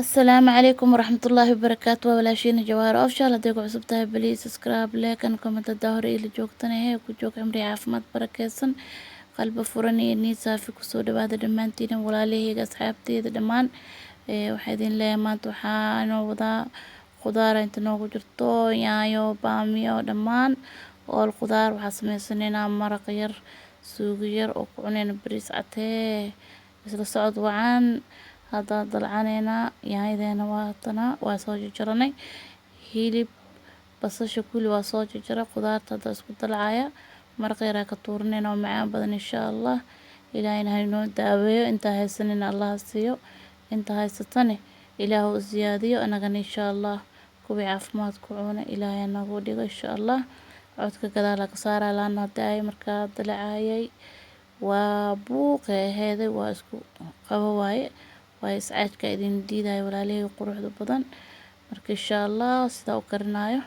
Asalaamu calaykum waraxmatullaahi wabarakaatu. Waa walaashiina Jawaar Official. Hadday ku cusub tahay, please subscribe, like and comment. Haddaa hore ila joogtana, hee ku joog cimri caafimaad barakeysan, qalbi furan iyo niid saafi. Kusoo dhawaada dhammaantiin, walaalahayga, asxaabteyda dhammaan. Waxaa idin leeyahay, maanta waxaa inoo wadaa khudaar inta noogu jirto: yaanyo, baamiyo, dhammaan ool khudaar. Waxaa sameysanaynaa maraq yar, suugo yar oo ku cunayna bariis catee. Isla socod wacan. Hadda dalcaneynaa yaanyadeena, waatana waa soo jarjaranay, hilib, basasha, kulli waa soo jarjaray. Khudaarta hadda isku dalcaya, maraq yaraa ka tuuranayna oo macaan badan, insha Allah. Ilaahayna ha inoo daaweeyo. Intaa haysanina Allah siiyo, inta haysatane Ilaah u siyaadiyo. Anagana, insha Allah, kuwii caafimaad ku cuna Ilaahay nagu dhigo, insha Allah. Codka gadaal ka saaraa laana hadda ay markaa dalcayay waa buuqay aheeday, waa isku qabo waaye, waa iscaajka idin diidayo, walaalahey quruxda badan. Marka, insha Allah, sidaa u karinaayo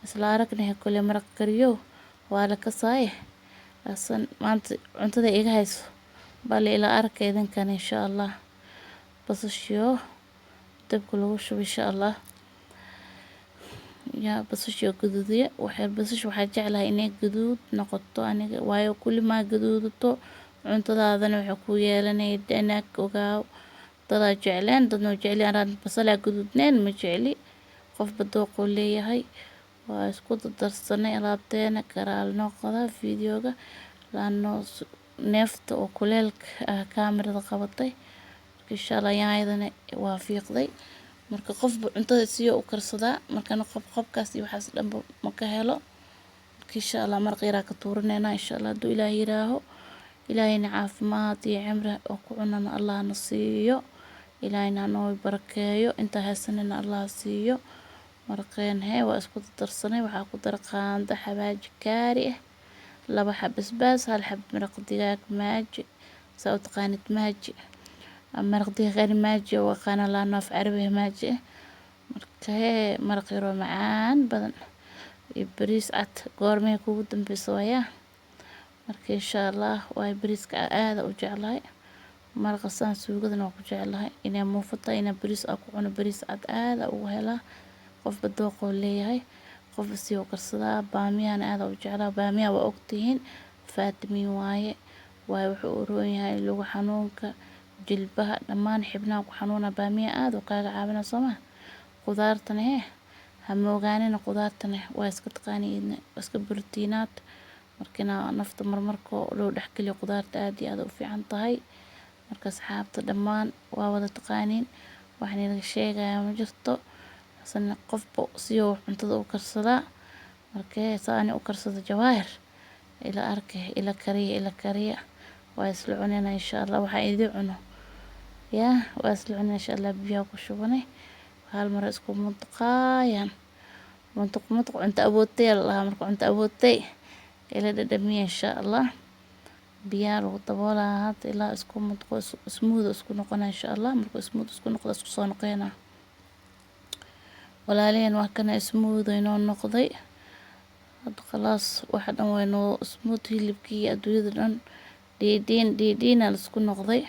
isla aragnay. Kule maraq kariyo waa la kasaaye asan maanta cuntada iga hayso bal ila arka idinkan, insha Allah. Basashiyo dabka lagu shubo, insha Allah. Yaa basashiyo gaduudiye waxay. Basasha waxaa jeclahay inay gaduud noqoto aniga, waayo kulli maa gaduudato cuntadaadana waxay ku yeelanay dhanaag. Ogaaw, dadaa jecleen, dadna waa jecli. Anaa basalaa gaduudneen ma jecli, qofba dooquu leeyahay. Waa isku dardarsanay alaabteena. Karaal noqoda videoga laano neefta oo kuleelka ah kaamirada qabatay. Marka, insha Allah, yaanyadana waa fiiqday. Marka qofba cuntada siyo u karsadaa. Markana qof qofkaas iyo waxaas dhanba ma ka helo. Marka, insha Allah, maraq yaraa ka tuuraneynaa, insha Allah, hadduu Ilaahay yiraaho. Ilaahayna caafimaad iyo cimri oo ku cunana Allah na siiyo. Ilaahayna hanoo barakeeyo, inta haysanina Allah siiyo. Maraqeen hee waa isku darsanay. Waxaa ku dar qaando xawaaji kaari ah, laba xab basbaas, hal xab maraq digaag Maggi, saa u taqaanid Maggi, maraq digaag ani Maggi u aqaana, laano af carabi Maggi ah. Marka hee maraq yaroo macaan badan iyo bariis cad, goormee kugu dambeyso wayaa. Marka, insha Allah, waay bariiska aad u jeclahay, maraqa saan suugadana waa ku jeclahay. Inay muufo tahay, inay bariis aan ku cuno, bariis cad aad ugu helaa. Qofba dooqoo leeyahay, qofba si u karsadaa. Baamiyahana aad u jeclaa. Baamiyaha waa ogtihiin, vitamin waaye. Waayo wuxuu u roon yahay lugo xanuunka, jilbaha, dhammaan xibnaha ku xanuuna baamiyaha aad u kaaga caawinaa, soo ma? Khudaartana hee ha moogaanina, khudaartana waa iska taqaaniin, waa iska borotiinaad. Markina nafta marmarka loo dhexgeliyo khudaarta aad iyo aad u fiican tahay. Marka, asxaabta dhammaan waa wada taqaaniin, waxaan idin sheegayaa ma jirto. Asana qofba si uu cuntada u karsadaa. Markee saa ani u karsado, Jawaahir ila arkay, ila kariya, ila kariya, waa isla cunayna, insha Allah. Waxaa idin cuno yaa waa isla cunayna, insha Allah. Biyaha ku shubanay, hal mar isku muntuqaayaan, muntuq muntuq. Cunto awoodtay la dhahaa. Marka cunto awoodtay ila dhadhamiya, insha Allah. Biyaha lagu daboolaa hadda ilaa isku muntuqo, smooth isku noqona, insha Allah. Markuu smooth isku noqdo, isku soo noqonaa, walaalaheen. Waa kana smooth inoo noqday hadda, khalaas, waxa dhan waa inoo smooth. Hilibkii adduunyada dhan dhiidhiin dhiidhiina la isku noqday.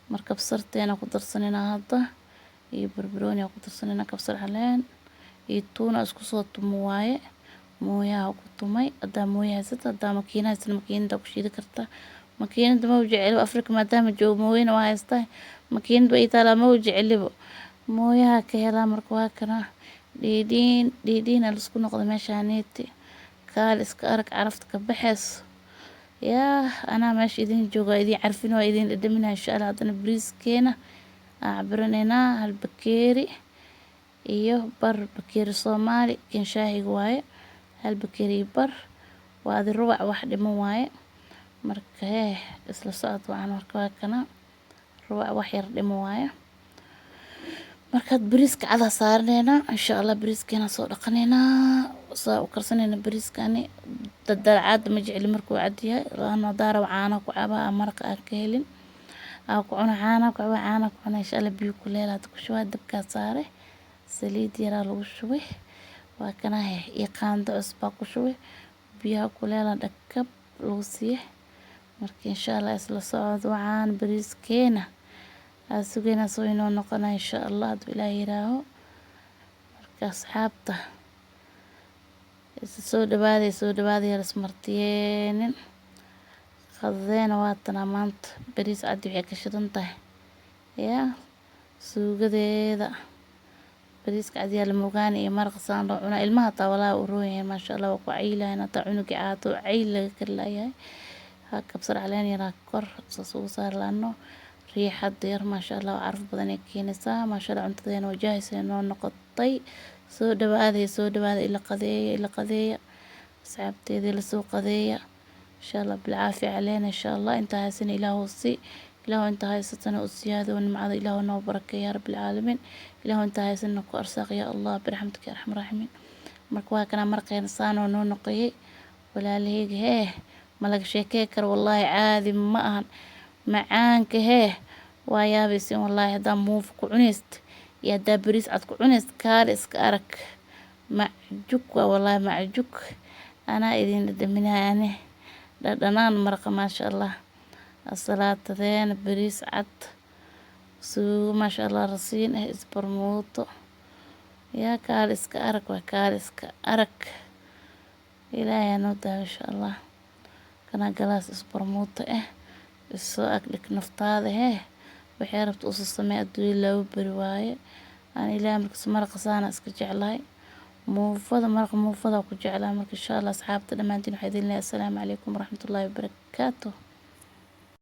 Marka kabsarteena ku darsanayna hadda iyo barbarooni ku darsanayna, kabsar caleen iyo tuuna isku soo tumo waaye. Mooyaha ku tumay. Haddaa mooya haysato, haddaa makiina haysata, makiinada ku shiidi kartaa. Makiinada ma jeceli, Afrika maadaama joogo mooyana waa haystaa, makiinad way taalaa, ma jecelibo, mooyaha ka helaa. Marka waa kana dhiidhiin dhiidhiin la isku noqday meeshaneeti. Kaal iska arag carafta ka baxayso. Yaa anaa meesha idin jooga, idin carfin, waa idin dhadhaminaa, insha Allah. Haddana bariiskeena aan cabiranaynaa, hal bakeeri iyo bar, bakeeri Soomaali kan shaahiga waaye, hal bakeeri iyo bar, waa adi rubac wax dhiman waaye. Marka hee isla socod wacan. Marka waa kana rubac wax yar dhiman waaye. Markaad bariiska cadaa saaraneynaa, insha Allah. Bariiskeena soo dhaqaneynaa, saa u karsanayna. Bariiskani dadalcaada ma jecli markuu cad yahay, laana hadaa rabo caano ku cabaa, maraqa aan ka helin aan ku cuno, caana ku cabaa, caana ku cuna, insha Allah. Biyo kuleel hada ku shubaa, dabkaa saare, saliid yaraa lagu shubay, waa kana iyo qaando cusbaa ku shubay, biyaha kuleela dhakab lagu siiyay. Marka, insha Allah, isla socod wacan. Bariiskeena Aa sugeynaa soo inoo noqona insha Allah hadduu Ilaah yiraaho. Marka asxaabta, soo dhawaaday, soo dhawaaday, ismartiyeenin. Qadadeena waa tanaa maanta, bariis cadi waxay ka shidan tahay yaa suugadeeda. Bariiska cadi yaa la mogaani iyo maraq saan loo cunaa. Ilmaha hataa walaahi u roon yahay, maasha Allah, waa ku cayilayaan. Hataa cunuga caato cayil laga kari laayahay. Ha kabsar caleen yaraa kor saas ugu saar laano riixad yar, maasha Allah, caraf badan ay keenaysaa, maasha Allah. Cuntadeena waa jaahis ay noo noqotay. Soo dhawaaday, soo dhawaaday, ila qadeeya, ila qadeeya, asxaabteeda, ila soo qadeeya insha Allah. Bilcaafiya caleena insha Allah. Inta haysana Ilaahu sii, Ilaahu inta haysatana u siyaado nimcada, Ilaahu noo barakeeya yaa rabbil caalamiin. Ilaahu inta haysana ku arsaaq ya Allah, biraxmatika ya arxam raxiimiin. Marka waa kana marqeena saan oo noo noqoyay, walaalahayga. Hee, ma laga sheekey karo wallaahi, caadi ma ahan macaanka. Hee, waa yaabaysin wallaahi. Haddaa muufo ku cunaysid iyo haddaa bariis cad ku cunaysid, kaale iska arag, macjug waa wallaahi, macjug. Anaa idin dhadhaminaya ane dhadhanaan maraqa, maasha Allah. Asalaatadeena bariis cad, suugo maasha Allah, rasiin ah, isbarmuuto yaa kaale iska arag, waa kaale iska arag. Ilaahay ha noo daawo insha Allah. Kana galaas isbarmuuto ah isoo ag dhig naftaada. Hee, waxay rabto usu samee, adduunya laba beri waaye. Aan Ilaahay markas maraqa saana iska jeclahay, muufada, maraqa muufada ku jeclahay. Marka insha Allah asxaabta dhammaantiin waxaa idin leeyahay assalaamu calaykum waraxmatullaahi wabarakaatuh.